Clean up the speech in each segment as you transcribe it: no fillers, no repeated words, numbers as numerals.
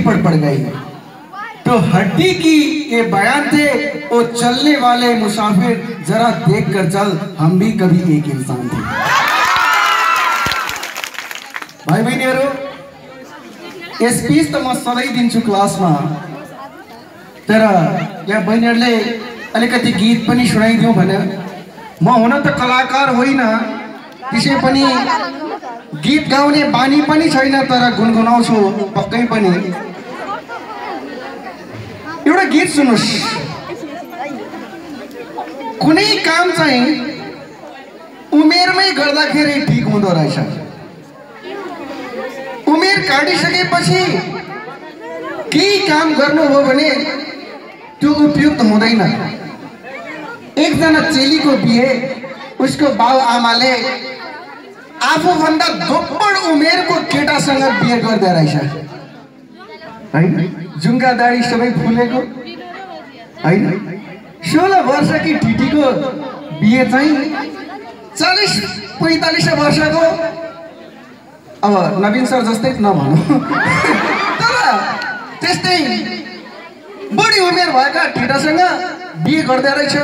पर पड़ गई। तो हड्डी की ये बयान थे, वो चलने वाले मुसाफिर जरा देख कर चल, हम भी कभी एक इंसान थे। भाइ बहिनीहरू, स्पिच त म सधैँ दिन्छु क्लासमा, तर यहाँ बहिनीहरूले अलिकति गीत पनि सुनाइदिउँ भने म हुन त कलाकार होइन, त्यसै पनि गीत गाउने बानी पनि छैन, तर गुनगुनाउँछु पक्कै पनि। एउटा गीत सुन्नुहोस्। कुनै काम चाहिँ उमेरमै गर्दाखेरि ठिक हुँदो रहेछ। उमेर काटिसकेपछि केही काम गर्नु हो भने त्यो उपयुक्त हुँदैन। एकजना चेलीको बिहे उसको बाउ आमाले आफूभन्दा दोब्बर उमेरको केटासँग बिहे गर्दै रहेछ, हैन? जुङ्गा दाढी सबै फुलेको, हैन? 16 वर्षकी ठिटीको बिहे चाहिँ 40-45 वर्षको, अब नवीन सर जस्तै नभनौँ, तर त्यस्तै बढी उमेर भएका ठिटासँग बिहे गर्दै रहेछ।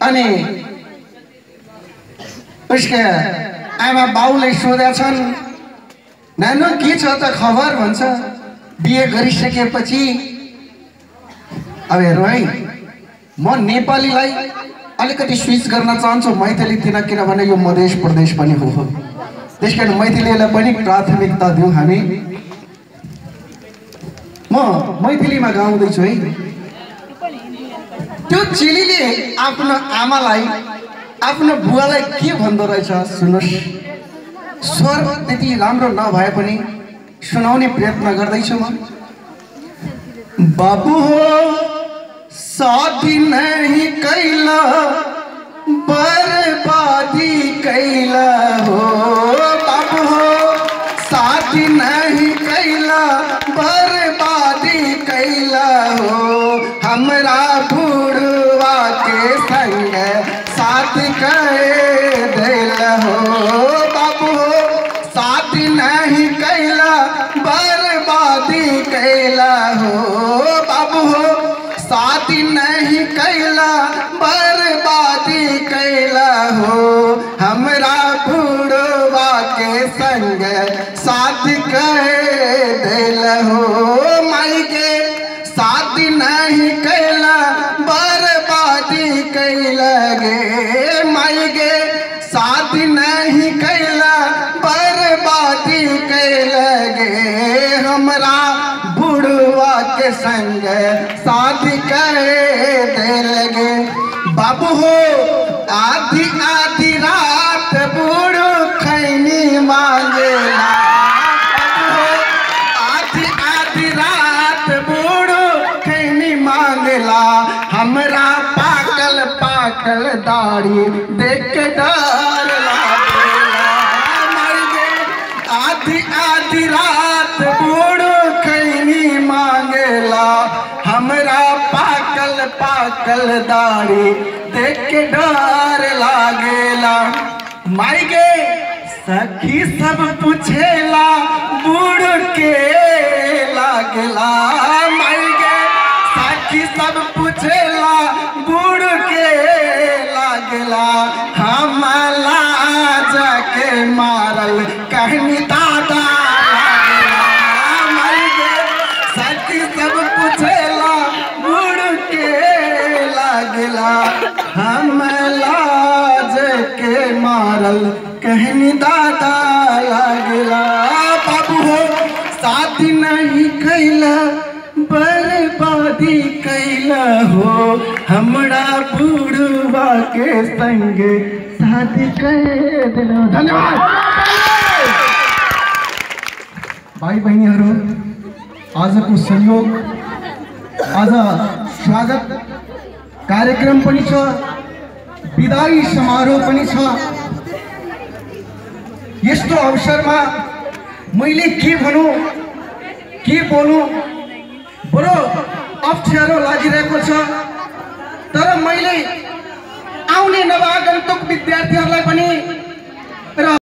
अनि उसका आमा बाउले सोधेका छन्, नानु के छ त खबर भन्छ। बिहे गरिसकेपछि अब हेर्नु है, म नेपालीलाई अलिकति स्विच गर्न चाहन्छु मैथिलीतिर, किनभने यो मधेस प्रदेश पनि हो, त्यस कारण मैथिलीलाई पनि प्राथमिकता दिउँ हामी। म मैथिलीमा गाउँदैछु है। त्यो चेलीले आफ्नो आमालाई, आफ्नो बुवालाई के भन्दो रहेछ सुन्नुहोस्। स्वर त्यति राम्रो नभए पनि सुनाउने प्रयत्न गर्दैछु म। बाबु हो साथी नहीं कैला, बर्बादी कैला हो। बाबु हो साथी नहीं कैला, बर्बादी कैला हो। हमरा बुढ़वा के संग साथ कह दिल हो। बाबू हो साथी नहीं कैला, बर्बादी कैला हो। बाबू हो साथी नहीं कैला, बर्बादी कैला हो। हमरा बुढ़वा के संग साथ कह दिल हो। माई के साथी नहीं कैला, बर्बादी कैला गे। माई गे साथी नहीं कैला, बर्बादी कैला गे। हमरा बुढ़वा के संग साथी कह दिल गे। बाबू हो आधी आधी रात बूढ़ खैनी मांगेला। आधी आधी रात बूढ़ खैनी मांगेला। हमरा पाकल पाकल दाढ़ी देख के डर लागेला। मर गए आधी आधी रात बूढ़ खैनी मांगेला। हमरा पाकल पाकल दाढ़ी देख के डर लागेला। माई गे सखी सब पूछेला बूढ़ के लागेला। माई गे सखी सब पूछेला बूढ़ के लागेला। हम लाज के मारल कहनी दादा लागेला। माई गे सखी सब पूछेला बूढ़ के लागेला। हम लाज के मारल कहनी दादा लागेला। बाबू हो साथी नहीं कैला, बर्बादी कैला हो। हमरा बुढ़वा के संग शादी कर दिलो। धन्यवाद भाइ बहिनीहरू, आजको संयोग, आज स्वागत कार्यक्रम पनि छ, विदाई समारोह पनि छ। यस्तो अवसरमा मैले के भनौँ के बोलूँ, बडो अप्ठ्यारो लागिरहेको छ। तर मैले आउने नवागन्तुक विद्यार्थीहरूलाई पनि र